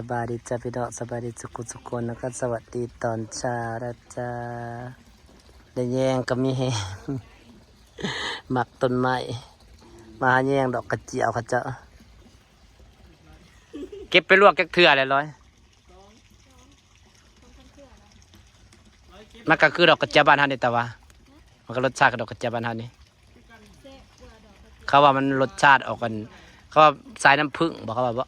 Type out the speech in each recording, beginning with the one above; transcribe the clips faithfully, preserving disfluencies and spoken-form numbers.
สบายดีจ้าพี่น้อง สบายดีสุขุสุคน แล้วก็สวัสดีตอนเช้านะจ้า ได้แยงก็มีแฮง มักต้นไม้ มาหาแยงดอกกระเจียวเขาเจ้า เก็บไปลวกจักเทื่อแล้วร้อย มันก็คือดอกกระเจียวบ้านเฮานี่ แต่ว่า มันก็รสชาติกับดอกกระเจียวบ้านเฮานี่ เขาว่ามันรสชาติออกกัน เขาว่าสายน้ำผึ้งบ่ เขาว่าบ่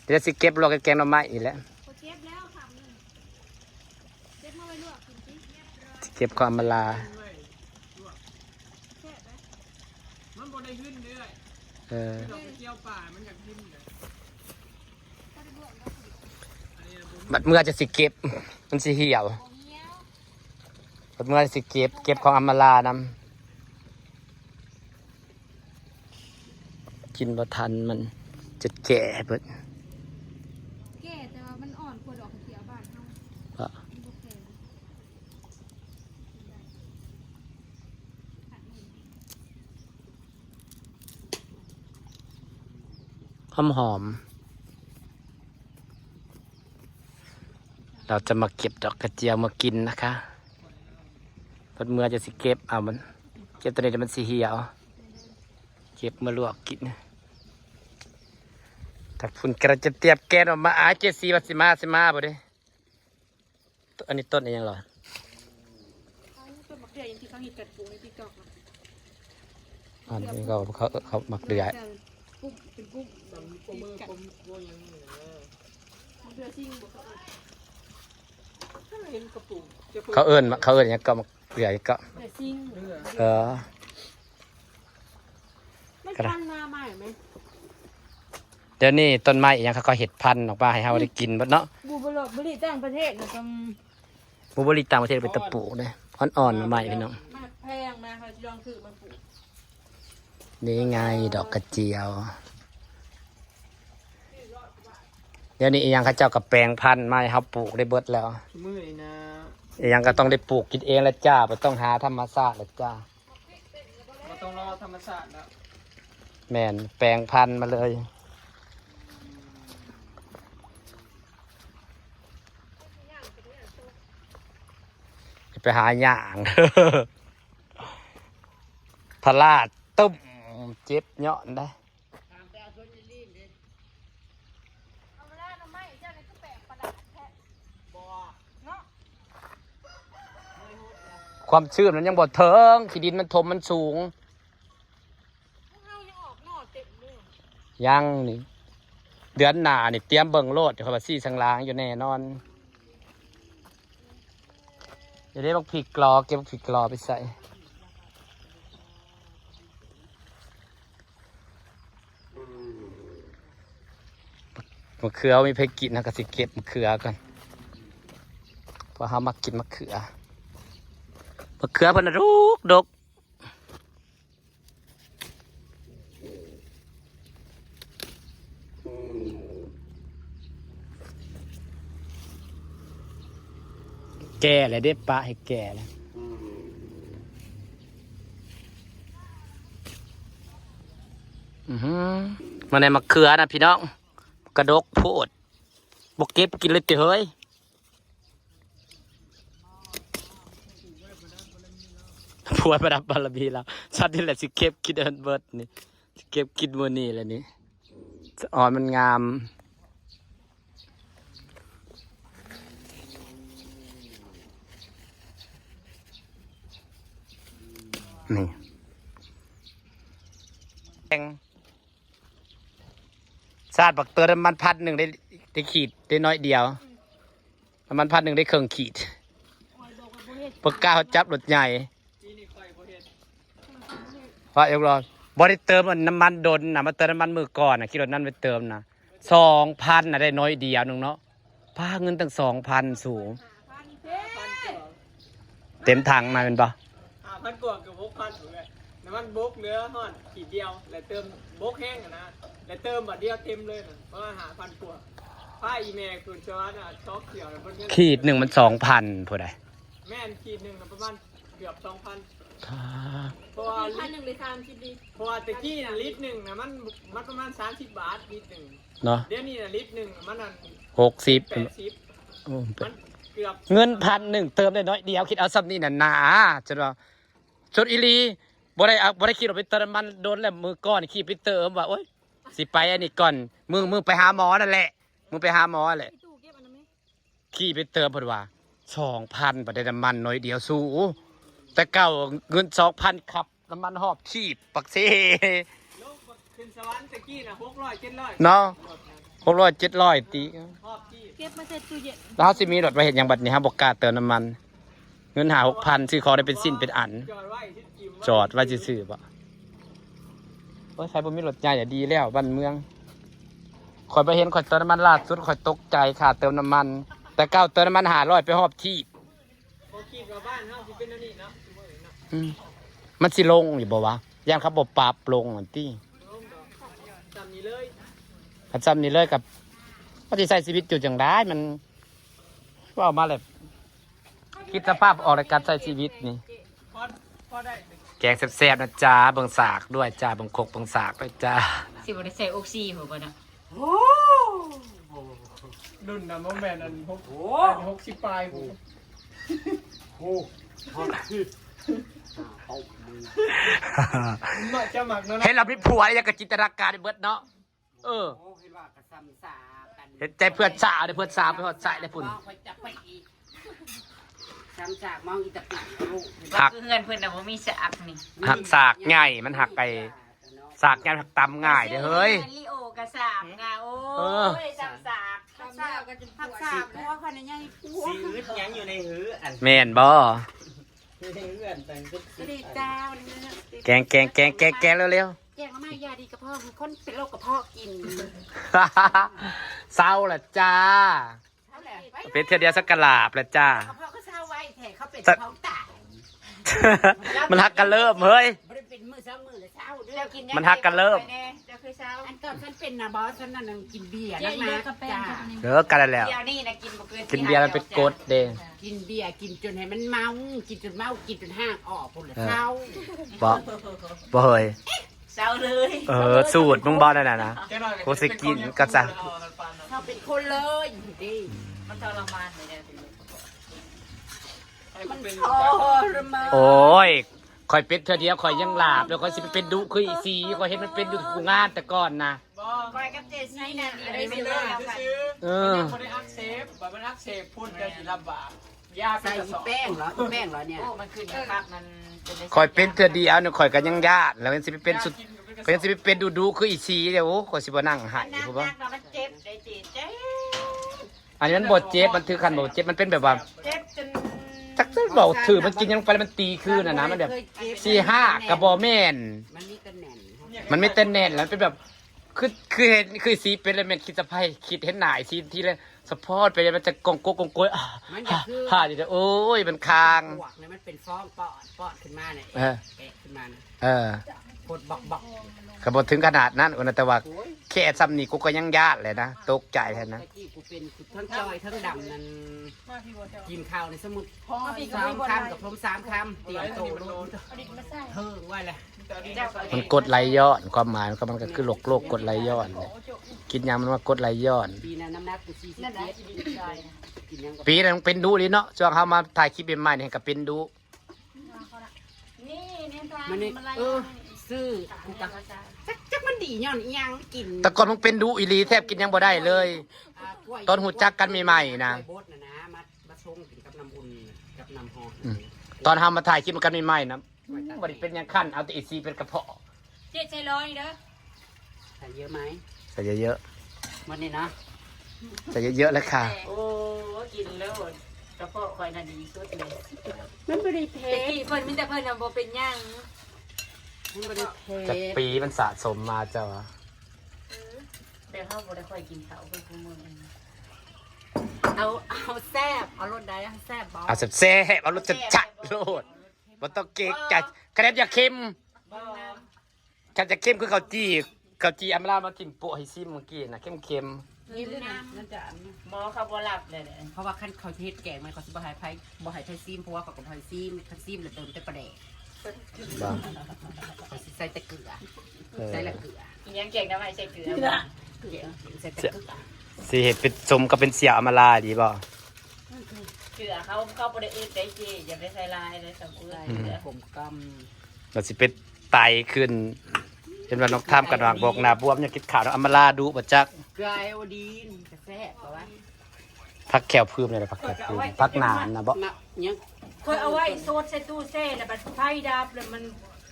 เดี๋ยวสิเก็บลวกกับแกงหน่อไม้อีกแหละ เก็บของอำมาลา มันบ่ได้ขึ้นเรื่อย เออ ดอกกระเจียวป่ามันอยากขึ้นเลย บัดเมื่อจะสิเก็บ มันสิเหี่ยว บัดเมื่อสิเก็บ เก็บของอำมาลานำ กินบ่ทันมัน จนแก่เบิด แก่แต่ว่ามันอ่อนกว่าดอกกระเจียวบ้านเฮา อะ มันบ่แก่ หอมหอม เราจะมาเก็บดอกกระเจียวมากินนะคะ บัดเมื่อจะสิเก็บเอามัน เก็บตัวนี้เดี๋ยวมันสิเหี่ยว เก็บมาลวกกิน ถ้าคุณกระจะเตรียมแกงออกมา อ้าย เจซี ว่าสิมา สิมาบ่เด้ อันนี้ต้นอีหยังหรอ ต้นบักเดือยอย่างที่เขาฮิตกันปลูกในติ๊กต็อกนะ อันนี้เขา เขา เขามักเดือย แต่กลุ่ม เป็นกลุ่ม กลุ่ม กลุ่ม กลุ่มอย่างนี้นะ บักเดือยซิ่งบอกเขาเอิ้น ถ้าเราเห็นกระปุก เขาเอิ้น เขาเอิ้นหยังก็มักเดือยก็ เดือยซิ่ง เออ มันพันธุ์มาใหม่ไหม เดี๋ยวนี้ต้นไม้อีหยังเขาก็เฮ็ดพันธุ์ออกมาให้เฮาได้กินเบิดเนาะ บลูเบอร์รี่ต่างประเทศนะก็ บลูเบอร์รี่ต่างประเทศเป็นตะปูเด้ อ่อนๆ ใหม่พี่น้อง มาแพงนะ เขาจะลองซื้อมาปลูก นี่ไงดอกกระเจียว เดี๋ยวนี้อีหยังเขาเจ้าก็แปลงพันธุ์มาให้เฮาปลูกได้เบิดแล้ว ซุมื้อนี้นะ อีหยังก็ต้องได้ปลูกกินเองแล้วจ้า บ่ต้องหาธรรมชาติแล้วจ้า บ่ต้องรอธรรมชาติแล้ว แม่น แปลงพันธุ์มาเลย ไปหาย่าง พลาดตุ้ม เจ็บเยาะได้ เอาเวลาหน่อไม้เจ้านี่ก็แปลกประหลาดแท้ บ่ เนาะ ความชื้นมันยังบ่เถิง ขี้ดินมันถมมันสูง พวกเฮายังออกหน่อเต็มเลย ยังนี่ เดือนหน้านี่เตรียมเบิ่งโลด เดี๋ยวเขาว่าซี่สังลางอยู่แน่นอน เดี๋ยวได้บักพริกกลอ เก็บบักพริกกลอไปใส่ มะเขือมีไผกินนะ ก็สิเก็บมะเขือก่อน เพราะเฮามักกินมะเขือ มะเขือเพิ่นน่ะดกดก แก่แล้วเด้ ปะให้แก่แล้ว อือหือ มาในมะเขือนะพี่น้อง กระดกโพด บ่เก็บกินเลยติเฮ้ย ผัวประดับบารมีแล้ว สัตว์นี่แหละสิเก็บกินอันเบิดนี่ สิเก็บกินมื้อนี้แหละนี่ สะออนมันงาม นี่ แกง สาดบักเติมน้ำมันพันหนึ่งได้ ได้ขีดได้น้อยเดียว น้ำมันพันหนึ่งได้ครึ่งขีด ปากกาเขาจับรถใหญ่ ว่าเอ็กรอนบ่ได้เติมน้ำมันดนนะ มาเติมน้ำมันมือก่อนนะ ขี่รถนั้นไปเติมนะ สองพันนะ ได้น้อยเดียวหนึ่งเนาะ พาเงินตั้งสองพันสูง เต็มถังนะเป็นปะ ห้าพันกว่าเกือบหกพันเลย น้ำมันบกเหลือฮอดขีดเดียว แล้วเติมบกแห้งอะนะ แล้วเติมบาทเดียวเต็มเลยนะ ประมาณห้าพันกว่า พาอีแม่ขึ้นสวรรค์อะ ช็อกเขียวนะ เพิ่นเงิน ขีดหนึ่งมันสองพันผู้ใด แม่น ขีดหนึ่งนะประมาณเกือบสองพัน เพราะว่า พันหนึ่งหรือสามสิบลิตร เพราะว่าตะกี้น่ะลิตรหนึ่งนะมันมันประมาณสามสิบบาทลิตรหนึ่ง เนาะ เดี๋ยวนี้น่ะลิตรหนึ่งมันอัน หกสิบ แปดสิบ โอ้ มันเกือบ เงินพันหนึ่งเติมได้น้อยเดียว คิดเอาซ้ำนี่น่ะหนาจนว่าจนอีหลีบ่ได้เอาบ่ได้ขี่รถไปเติมน้ำมันโดนแล้ว มือก่อนขี่ไปเติมว่าโอ๊ยสิไปอันนี้ก่อน มึงมึงไปหาหมอนั่นแหละ มึงไปหาหมอแหละ พี่ตู้เก็บอันนั้นไหม ขี่ไปเติมเพิ่นว่าสองพันบ่ได้น้ำมันน้อยเดียวสู้ แต่เก่าเงินสองพันขับน้ำมันหอบขีบปักเซ ลงขึ้นสวรรค์ตะกี้น่ะหกร้อยเจ็ดร้อย เนาะหกร้อยเจ็ดร้อยตี หอบที่ เก็บมาใส่ตู้เย็น แล้วสิมีรถมาเห็นอย่างบัดนี้ฮะบอกกล้าเติมน้ำมัน เงินหาหกพันซื้อของได้เป็นสิ้นเป็นอัน จอดไว้ที่กิม จอดไว้ซื่อๆบ่โอ้ยใครบ่มีรถใหญ่อะดีแล้วบ้านเมืองข่อยไปเห็นข่อยเติมน้ำมันล่าสุดข่อยตกใจค่ะเติมน้ำมัน แต่เก่าเติมน้ำมันห้าร้อยไปหอบขีบ เขาคิดว่าบ้านเฮาสิเป็นอันนี้เนาะ อืมมันสิลงอยู่บ่วะย่านเขาบ่ปรับลงอันตี้ ลงดอกจำนี้เลย คันซ้ำนี่เลยกับว่าสิใช้ชีวิตอยู่จังได๋มันเว้ามาแล้วคิดสภาพออกในการใช้ชีวิตนี่ พอพอได้ แกงแซ่บๆนะจ๊ะเบิ่งสากด้วยจ้าเบิ่งคกเบิ่งสากด้วยจ้า สิบ่ได้ใส่ออกซิหัวบ่เนาะ โอ้ ดุนนะมันแม่นอันหก โห อันหกสิบปลายผม โอ้โห เนาะจะหมักเนาะ เห็นเรามีผัวแล้วยังกะจินตนาการไปเบิดเนาะเออ โอ้เห็นว่ากระซำสากัน เห็นใจเพื่อนสาวเด้อเพื่อนสาวไปฮอดใส่ได้พุ่น คอยจับไปอีกซ้ำสากมองอีตะปิดลูก หัก คือเฮือนเพิ่นน่ะบ่มีสากนี่ หักสากใหญ่มันหักไปสากใหญ่หักตำง่ายเด้อเฮ้ย ลิโอกะสากงาโอ้ เออ ยสากสาก ทำแล้วก็จะปวด สากหัวคนใหญ่หัว สีอึดยังอยู่ในหืออัน แม่นบ่ อยู่ในหืออันแต่งก็ สวัสดีเจ้านี่นะ แกงแกงแกงแกงแกงเร็ว แกงมาม่ายาดีกระเพาะคือคนเป็นโรคกระเพาะกิน ๆเศร้าละจ้า เอาแหละไป เป็นเทื่อเดียวสักกะลาบละจ้า กระเพาะก็เศร้าไว้แท้เขาเป็นกระเพาะตาย มันหักกันเริ่มเฮ้ย บ่ได้เป็นมื้อสองมื้อละเศร้าเด้อ เจ้ากิน มันหักกันเริ่ม เจ้าคือเช้า อันตอนฉันเป็นนะบอสฉันนั่นนะกินเบียร์ เจ๊ นัก อี นะ เลิกกาแฟ จ้า กับนี่ เออกันแล้ว เดี๋ยวนี้นะกินบ่เกิน กินเบียร์มันเป็นกรดเด้ กินเบียร์กินจนให้มันเมา กินจนเมากินจนห้างออกพุ่นละเศร้า บ่บ่เฮ้ย เช้าเลย เออสูตรมึงบ่นั่นน่ะนะ เจ้าหน่อย กูสิกินก็จะ เขาเป็นคนเลยดิ มันทรมานเลยเนี่ย ให้มันเป็น ทรมาน โอ้ยข่อยเป็นเทื่อเดียวข่อยยังหลาบแล้วข่อยสิไปเป็นดุคืออีสีข่อยเห็นมันเป็นอยู่ทุกงานแต่ก่อนนะ บ่ คอยกับเจซี่นั่นนี่ อัน ได้ นี้ สิ เป็น เลิ เรื่อก ง แล้วกัน ซื่อ เออ มันบ่ได้อักเสบบ่มันอักเสบพุ่นจะสิลำบากยา ใส่ เป็นกระสอบ อีแป้งเหรออีแป้งเหรอเนี่ย โอ้มันขึ้นกับคักมันจะได้ ข่อยเป็นเทื่อเดียวเนี่ยข่อยก็ยังย่านแล้วยังสิไปเป็นสุดก็ยังสิไปเป็นดุดุคืออีสีเด้อโอ้ข่อยสิบ่นั่งไห้ นัก ผู้บ่ นักนะมันเจ็บได้เจเจ็บ อันนี้มันบ่เจ็บมันถือคันบ่เจ็บมันเป็นแบบว่า เจ็บจน จักจะบอกถือมันกินยังไปแล้วมันตีคืนน่ะนะมันแบบสี่ห้าก็บ่แม่น มันมีแต่แน่น มันไม่แต่แน่นแล้วมันเป็นแบบคือคือเห็นคือสีเป็นเลยแม่นคิดสะพายคิดเห็นหน้าอีสีทีเลยสะพอดไปเลยมันจะกองโกกกองโกยอ่า มันจะคือ ฮ่าดีเลยโอ้ยมันคาง ปวกเนี่ยมันเป็นฟองปอดปอดขึ้นมาเนี่ย เออ แกะขึ้นมาเนี่ย เออ ปวดบอกบอก ก็บ่ถึงขนาดนั้นนะแต่ว่า โอ้ย แค่ซ้ำนี่กูก็ยังย่านเลยนะตกใจแท้นะ ตะกี้กูเป็นกูทั้งจอยทั้งดำนั่นกินข้าวในสมุด พ่อพี่ก็ สาม ไม่บ่ได้ คำกับผมสามคำเตรียมโตลูก เอาดินมาใส่ เพิ่งไว้แหละ มันกรดไหลย้อนความหมายมันก็มันก็คือโรคโรคกรดไหลย้อน กินยามันว่ากรดไหลย้อน ปีนั้นน้ำหนักกูสี่สิบ นั่นแหละ เจ็ด กินจอย กินยังกับ ปีนั้นเป็นดุเลยเนาะช่วงเขามาถ่ายคลิปใหม่ๆเนี่ยก็เป็นดุ นี่นี่ค่ะ มันนี่ มันอะไร เออซื้อกูกับจักจักมันดีย้อนอีหยังกิน แต่ก่อนมึงเป็นดุอีหลีแทบกินยังบ่ได้เลย อ่ากล้วย ตอนหูจักกันใหม่ๆนะ กล้วยบดนะนะมามาชงกินกับน้ำอุ่นกับน้ำหอม อืม ตอนเฮามาถ่ายคลิปกันใหม่ๆนะอืมบ่ได้เป็นหยังคันเอาแต่อีซีเป็นกระเพาะ เจ๊ใช้ร้อยเด้อ ใส่เยอะไหม ใส่เยอะ หมดนี่นะ ๆใส่เยอะๆแล้วค่ะ โอ้กินแล้วกระเพาะคอยน่ะดีสุดเลย มันไม่ได้เผ็ แต่ ด กี้เพิ่นมีแต่เพิ่นน่ะบ่เป็นหยัง มันไม่ได้เผ็ จาก ด ปีมันสะสมมาเจ้า แต่เฮาบ่ได้ค่อยกินข้าวเพิ่นผู้มื้อนี้ เอาเอาแซ่บเอารสใดเอาแซ่บบอก เอาแซ่บๆเอารสจัดๆโลดบ่ต้องเกรงใจคะแนนอย่าเค็ม บ่ คันจะเข้มคือข้าวจี่ข้าวจี่อำลามาทิ่มโปะให้ซิมเมื่อกี้นะเข้มๆ นี่ด้วยนะนั่นจะอันนี้ หมอเขาบ่รับเลยเด้อ เพราะว่าขั้นเขาเทศแกงมันเขาสิบ่ให้ไผบ่ให้ไผซีมเพราะว่าเขาก็บ่ให้ซีมคันซีมแล้วเติมแต่ปลาแดก บ่ ใส่แต่เกลือ เออ ใส่ละเกลือ อีหยังแกงหน่อไม้ใส่เกลือ เกลือใส่แต่เกลือ สิเฮ็ดเป็นสมกับเป็นเสี่ยวอำมาลาดีบ่ เกลือเขาเขาบ่ได้อืดได้เจอย่าไปใส่ลายเลยสองเกลือ อืม เกลือ ผมก เราสิเป็นไตขึ้นเป็นว่าน้องท่ามกันวางบอกหน้าบวมอยากกินข้าวเนาะอำมาลาดูบ่จัก ำเกลือไอโอดีนกระแซบเอาไว้ ผักแขวพื้มเนี่ยแหละผักแขวพื้มผักหนามนะบ่ มาเนี่ย ค่อยเอาไว้โซดใส่ตู้แช่แล้วบัดไฟดับแล้วมัน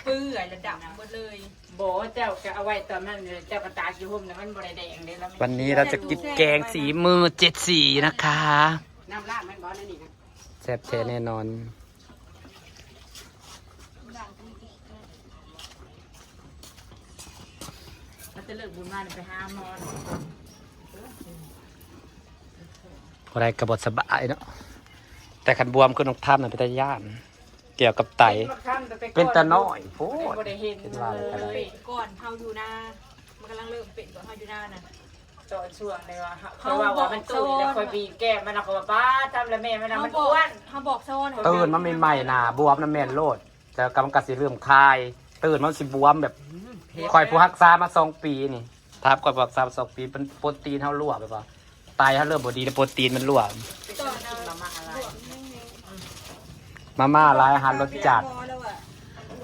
เปื่อยแล้วดำหมดเลย บอกว่าเจ้าก็เอาไว้ตอนนั้นเลยเจ้าก็ตากอยู่ห่มนะมันบริแดงเลยแล้ว วันนี้เราจะกินแกงสีมือเจ็ดสีนะคะ น้ำราดมันบอกนั่นนี่นะ แซ่บแท้แน่นอน มันจะเลิกบุญมาไปหาหมอ บ่ได้กระบดสบายเนาะแต่คันบวมขึ้นน้องท่ามน่ะเป็นตาย่านเกี่ยวกับไต เป็นตาน้อยโพด บ่ได้เห็น เป็นว่าอะไรก็ได้ เลย ก่อนเฮาอยู่นามันกำลังเริ่มเป็นก่อนเฮาอยู่นานะ ตอนช่วงเลยว่าเขาว่าว่ามันตุยแล้วคอยบีบแก้มมันแล้วเขาว่าป้าทำแล้วแม่มันนะมันอ้วน เฮาบอกซ้อน ตื่นมาใหม่ๆหนาบวมนะแม่นโลดแต่กำลังกะสิเริ่มคาย ตื่นมันสิบวมแบบคอยผู้รักษามาสองปีนี่ถามคอยผู้รักษามาสองปีเป็นโปรตีนเฮารั่วแบบว่าไตเฮาเริ่มบ่ดีแล้วโปรตีนมันรั่ว ต้องกินมาม่าอะไร มาม่าหลายอาหารรสจัด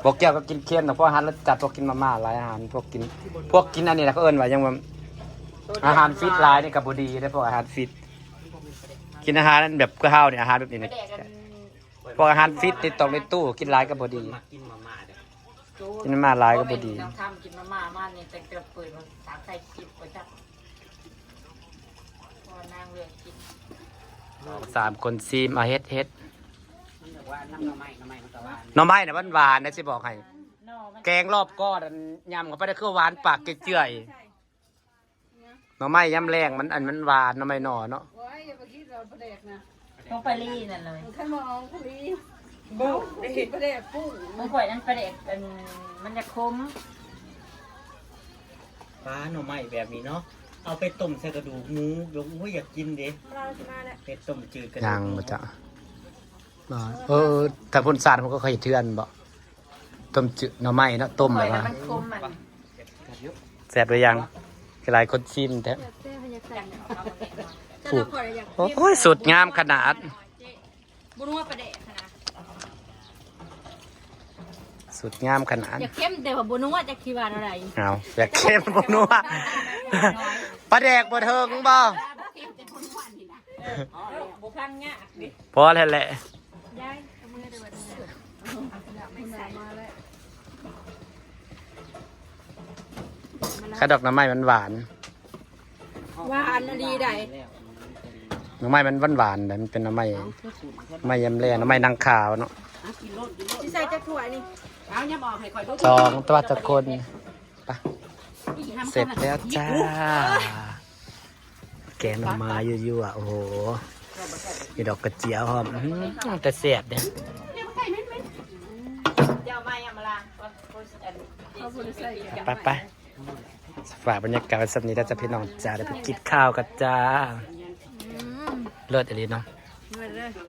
พวกแก้วก็กินเค็มนะพวกอาหารรสจัดพวกกินมาม่าหลายอาหารพวกกิน พวกกินอันนี้นะเขาเอิ้นว่ายังว่าอาหารฟิตหลายนี่ก็บ่ดีเด้อพวกอาหารฟิต กินอาหารแบบคือเฮาเนี่ยอาหารแบบนี้ ปลา นะ แดกกัน พวกอาหารฟิตนี่ต้องในตู้กินหลายก็บ่ดี มากินมาม่าเด้อ กินมาม่าหลายก็บ่ดี น้องทำกินมาม่ามาเนี่ยแต่เกิดเปิดมาสามไข่คลิปไปจับพอนางเลือกกิน สามคนซีมเอาเฮ็ดเฮ็ด มันบอกว่าน้ำหน่อไม้หน่อไม้มันก็หวาน หน่อไม้น่ะมันหวานนะสิบอกให้ หน่อมัน แกงรอบก้อนอันยำเข้าไปได้คือหวานปากเจือยๆหน่อไม้ยำแรงมันอันมันหวานหน่อไม้หน่อเนาะ ว้ายอย่าไปคิดเราประแดกนะ ของปลาลีนั่นเลย ท่านมองคุยบุกได้ประแดกกุ้ง ของข่อยนั่นปลาแดกอันมันจะขม ปลาหน่อไม้แบบนี้เนาะ เอาไปต้มใส่กระดูกหมูแบบอุ้ยอยากกินเด้ มาสิมาแล้ว ไปต้มจืดกระดู ยั ก ง หมู บ่จ้ะเออถ้าพ่นสารมันก็เคยเทือนบ่ต้มจืดหน่อไม้เนาะต้ม ข่ แบ อย บ นั่ ว่าน มันขมมัน แซ่บหรือยังคือหลายคนชิมแท้ แต่พยากรแต่เราขออยาก โอ้ยสดงามขนาด บุญว่าปลาแดกขนาด สดงามขนาด อยากเข้มแต่ว่าบุญว่าจะคิดว่าอะไร เอาอยากเข้มบ่นัวปลาแดกบ่เทิงบ่ บุพันเงี้ยดิ พอแล้วแหละ ย้ายเอามือเดี๋ยววันนี้ ข้าดอกหน่อไม้มันหวาน หวานดีใด หน่อไม้มันหวานหวานๆนะมันเป็นหน่อไม้หน่อไม้ยำแรงหน่อไม้นางขาวเนาะ ที่ใส่จะถ้วยนี่ เอาเนี่ยบอกให้คอยดู สองตัวจักคนไปเสร็จแล้วจ้า แกงหน่อไม้ยั่วๆโอ้โหมีดอกกระเจียวหอมอื้อหือแต่แซ่บเด้ เจ้าไม่เอามาละ เขาบริใส่ ไปไปฝากบรรยากาศไว้สักนี้แล้วจะพี่น้องจ้าเดี๋ยวไปกินข้าวกันจ้าเลิศอีหลีเนาะ เงินเลย